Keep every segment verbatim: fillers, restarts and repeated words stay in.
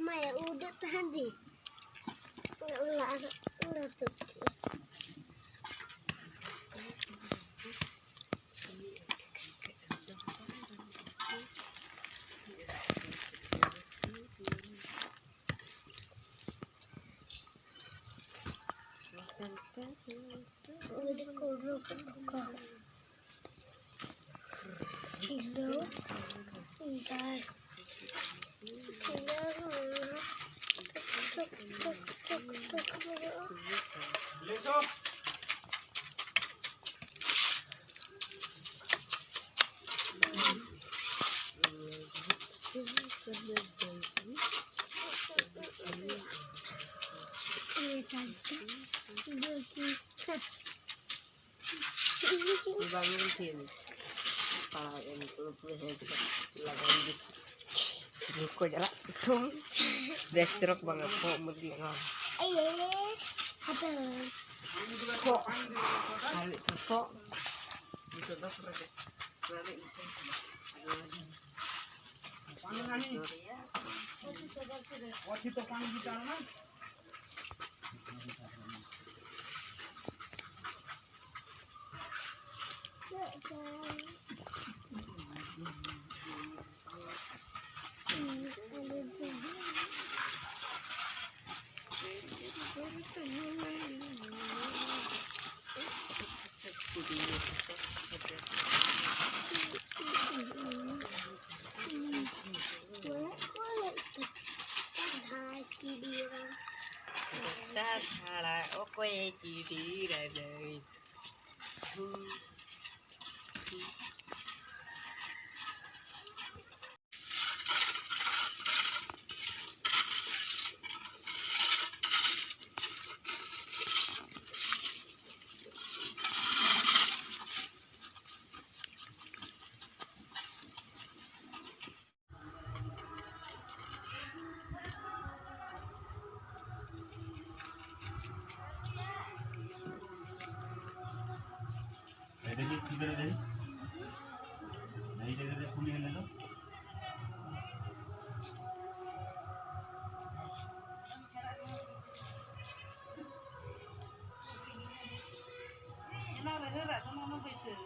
ᱢᱟᱭᱟ ᱩᱰᱟᱹᱜ ᱛᱟᱦᱮᱸ ᱫᱤ᱾ ᱚᱲᱟᱜ ᱨᱮ ᱚᱲᱟᱜ ᱛᱮ᱾ Bang Tin. Pala em tu tu he tu lagan di. Ruko jala tu. Besrok bang ko mudi nga. Aye. Apa? Ko. Kali ko. Itu dah sudah. Balik itu. Panen ani. Waktu itu panen di tangan. ᱚᱠᱚᱭᱮ ᱠᱤᱰᱤ ᱨᱟᱡᱟᱭ? ᱚᱱᱟ ᱨᱮ ᱦᱟᱹᱨᱟᱜ ᱫᱚ ᱱᱚᱣᱟ ᱵᱟᱹᱭᱥᱟᱹᱣ᱾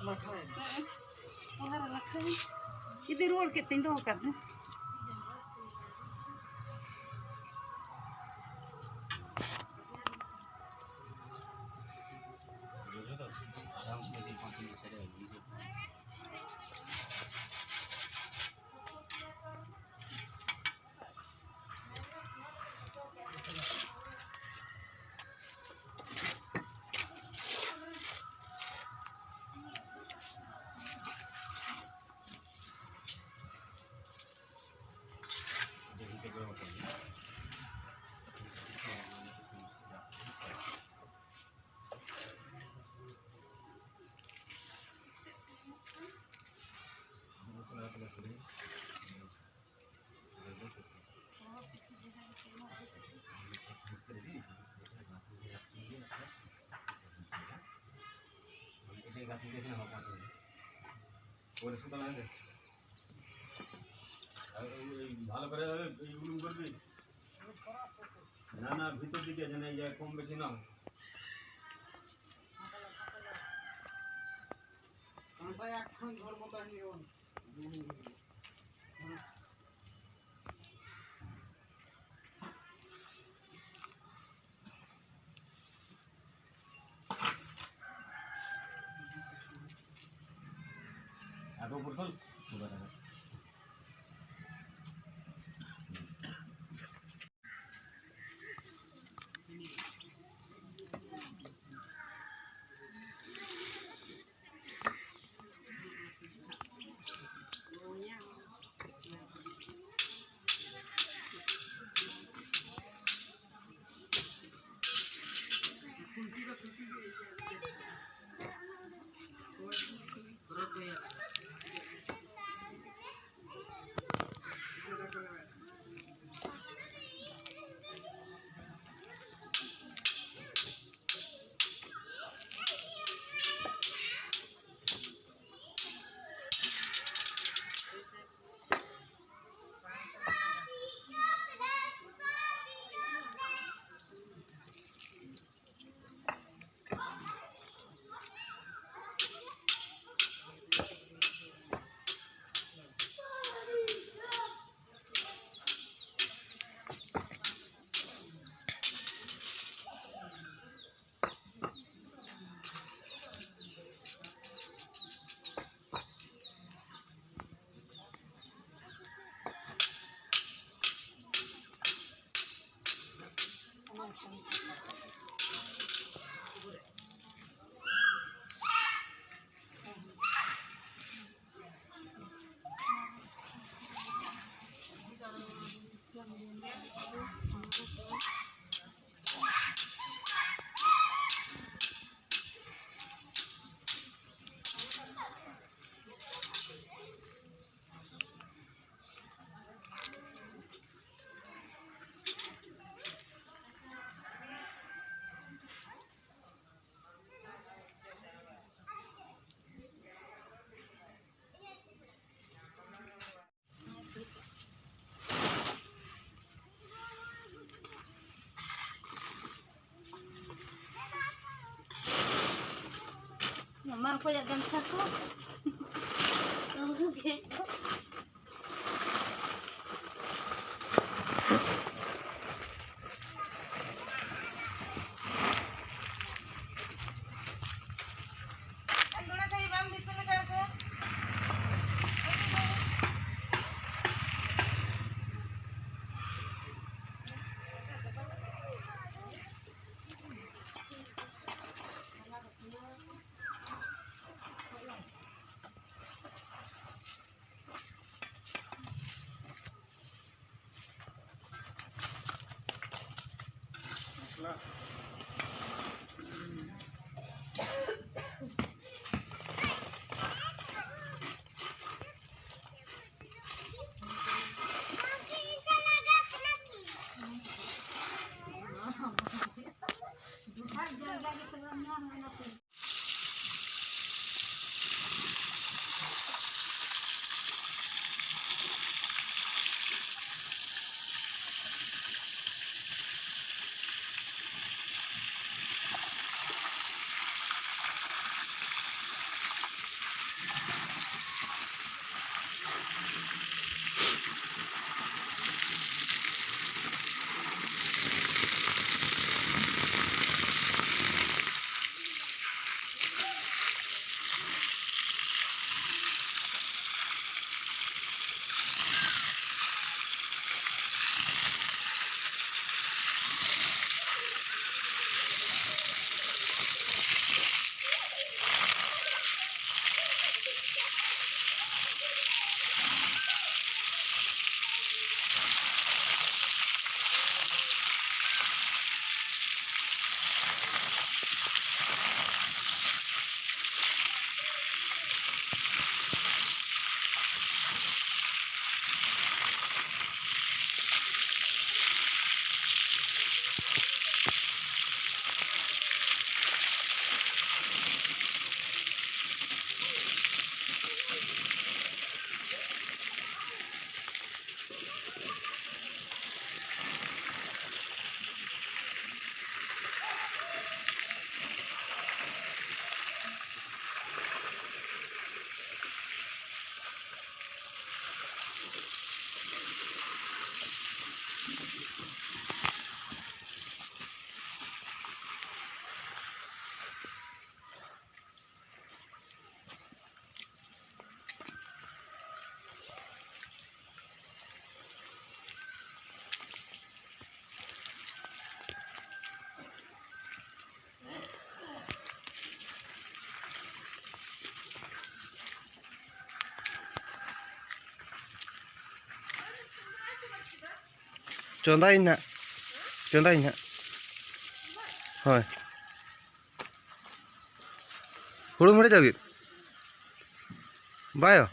ᱞᱟᱴᱷᱟᱭ᱾ ᱦᱮᱸ᱾ ᱚᱱᱟ ᱨᱮ ᱞᱟᱴᱷᱟᱭ᱾ ᱤᱫᱤ ᱨᱩᱣᱟᱹᱲ ᱠᱮᱫ ᱛᱤᱧ ᱫᱚᱦᱚ ᱠᱟᱜ ᱢᱮ᱾ ভালো করে এই উলুম করবি। না, না, ভিতর দিকে যেন এই যে কম বেশি না হয়। কাঁটায় একখান ঘর মতো আমি ওই উলুম করবি। ᱢᱟ ᱚᱠᱚᱭᱟᱜ ᱜᱟᱢᱪᱷᱟ ᱠᱚ? ᱜᱮᱡ ᱠᱚ᱾ ᱪᱚᱸᱫᱟᱭᱟᱹᱧ ᱱᱟᱦᱟᱜ᱾ ᱪᱚᱸᱫᱟᱭᱟᱹᱧ ᱱᱟᱦᱟᱜ᱾ ᱦᱳᱭ᱾ ᱦᱩᱲᱩᱢ ᱦᱮᱰᱮᱡ ᱞᱟᱹᱜᱤᱫ? ᱵᱟᱭᱳ?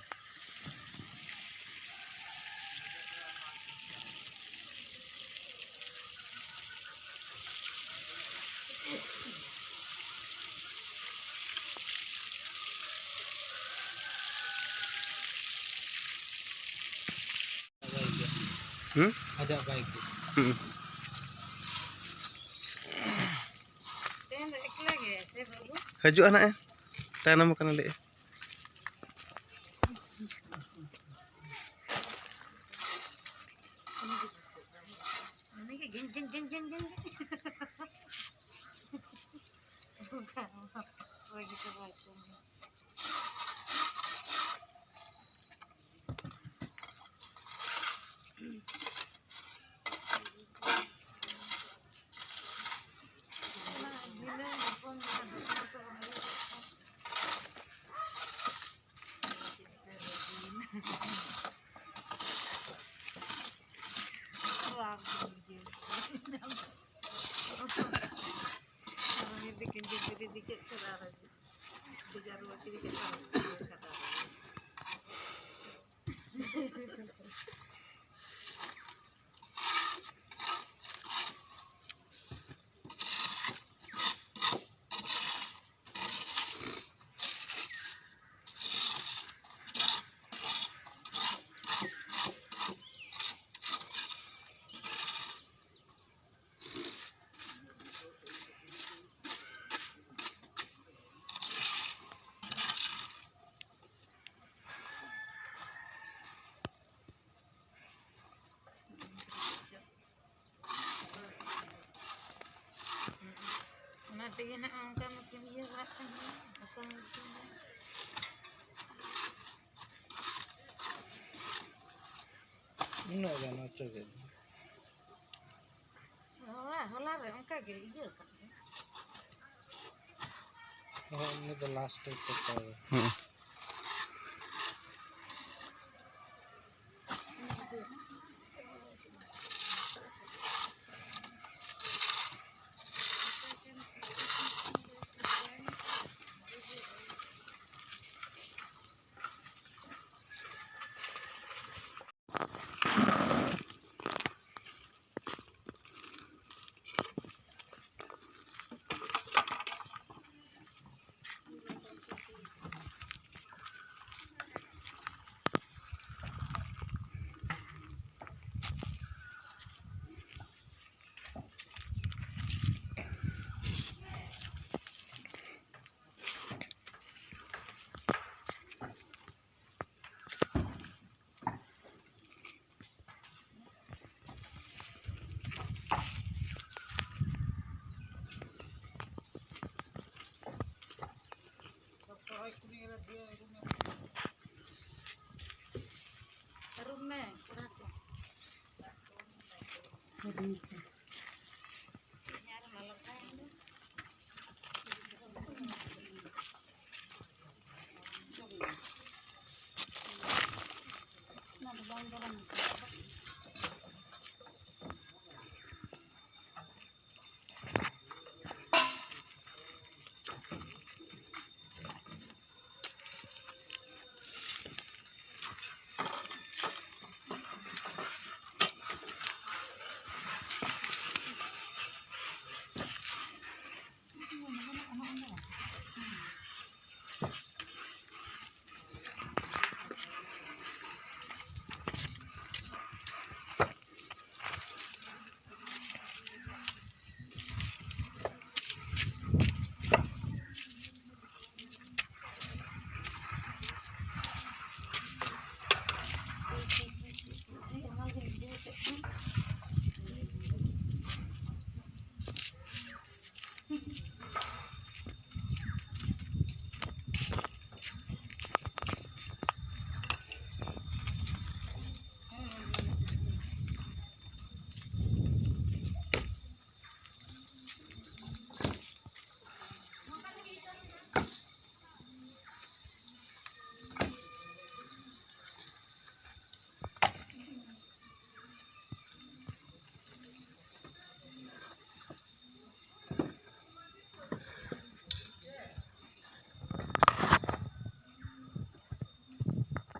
ᱦᱩᱸ? ᱟᱡᱟᱜ ᱵᱟᱭᱤᱠ ᱜᱮ᱾ ᱦᱩᱸ᱾ ᱦᱤᱡᱩᱜᱼᱟ ᱱᱟᱜ ᱮ᱾ ᱛᱟᱭᱱᱚᱢ ᱟᱠᱟᱱᱟ ᱞᱟᱹᱭᱮᱫᱼᱟ᱾ ᱩᱱᱤ ᱜᱮ ᱜᱮᱧ, ᱜᱮᱧ, ᱜᱮᱧ, ᱜᱮᱧ, ᱜᱮᱧ᱾ ᱚᱠᱚᱭ ᱜᱮ ᱪᱟᱵᱟᱭ ᱛᱟᱢᱟ᱾ ᱚᱱᱟ ᱛᱮᱜᱮ ᱱᱟᱜ ᱚᱱᱠᱟ ᱢᱟᱠᱤᱱ ᱤᱭᱟᱹ ᱵᱟᱲᱟᱜ ᱠᱟᱱ ᱜᱮᱭᱟ, ᱦᱟᱥᱟ ᱢᱩᱨᱜᱟᱹ ᱜᱮ᱾ ᱩᱱᱟᱹᱜ ᱜᱟᱱ ᱚᱪᱚᱜᱮᱫ ᱫᱚ᱾ ᱦᱚᱞᱟ, ᱦᱚᱞᱟ ᱨᱮ ᱚᱱᱠᱟ ᱜᱮ ᱤᱭᱟᱹ ᱠᱟᱱ ᱜᱮ᱾ ᱦᱚᱸ, ᱩᱱᱤ ᱫᱚ ᱞᱟᱥᱴ ᱨᱮ ᱠᱚᱨᱟᱣ᱾ ᱦᱩᱸ᱾